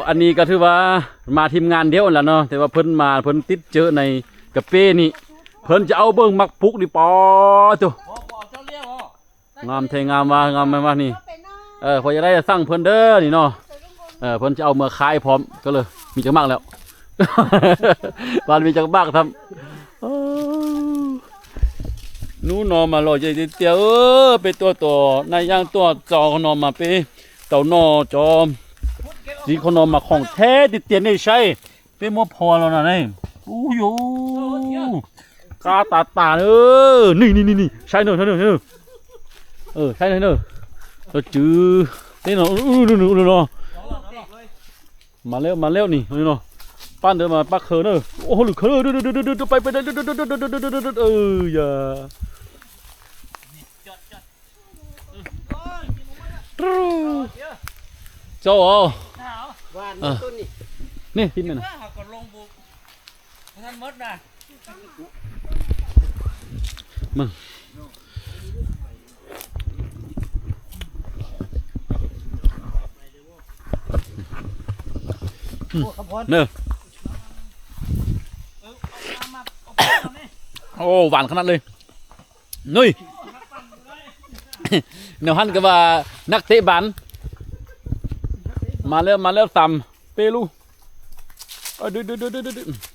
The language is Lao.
ອັນນີ້ກໍຖືວ່າມາທີມງານດຽວຫັ້ນລະເນາະ ແຕ່ວ່າເພິ່ນມາ ເພິ່ນຕິດເຈີໃນກະເປ້ນີ້ ເພິ່ນຈະເອົາເບິ່ງໝາກປຸກນີ້ ປາໂຕ ງາມແທ້ ງາມວ່າ ງາມແມ່ນວ່ານີ້. ເອີ ຂ້ອຍຢາກໄດ້ສັ່ງເພິ່ນເດີນີ້ເນາະ. ເອີ ເພິ່ນຈະເອົາເມືອຂາຍພ້ອມ ກໍເລີຍມີຈັກໝາກແລ້ວ ວ່າມີຈັກໝາກຊ້ຳ. ເອີ ໜູໜໍມາຫຼໍ່ໃຫຍ່ເຕີບເຕີບ ເອີ ເປຕົວຕໍ່ ນາຍຍ່າງຕົວຈອຂອງໜໍມາເປ ເຕົາໜໍ່ຈອມ ສີຂອງໜໍມາຂອງແທ້ຕິດຕຽນໄດ້ໃຊ້ ເປັນໝົດພໍແລ້ວນະນີ້. ໂອ້ໂຫ ກາຕາຕາເອີ ນີ້ໆໆ ໃຊ້ເນີ ໃຊ້ເນີ ໃຊ້ເນີ ເອີ ໃຊ້ເນີ ເອີ ຈື່ ນີ້ເນາະ ອູ້ໆໆ ມາແລ້ວ ມາແລ້ວນີ້ ນີ້ເນາະ ປ້ານເດີ ມາປັກເຄີເດີ ໂອ້ໂຫ ຫຼືເຄີເດີ ໄປໄປເດີ ເອີ ຢ່າ ເຈົ້າເອົາ ຫວານ ເອີ ຕົ້ນນີ້ ນີ້ ກິນແມ່ນນະ ເຮົາກໍລົງບຸກ ບໍ່ທັນໝົດນະ ເບິ່ງ ອືມ ໂອ້ ຄຳພອນ ເດີ ໂອ້ ຫວານຂະໜາດເລີຍ. ນຸ້ຍ ແນວຫັ້ນກໍວ່ານັກເຕະບານ ມາແລ້ວ ມາແລ້ວ ຕຳເປລູ ເອີ ດຶດໆ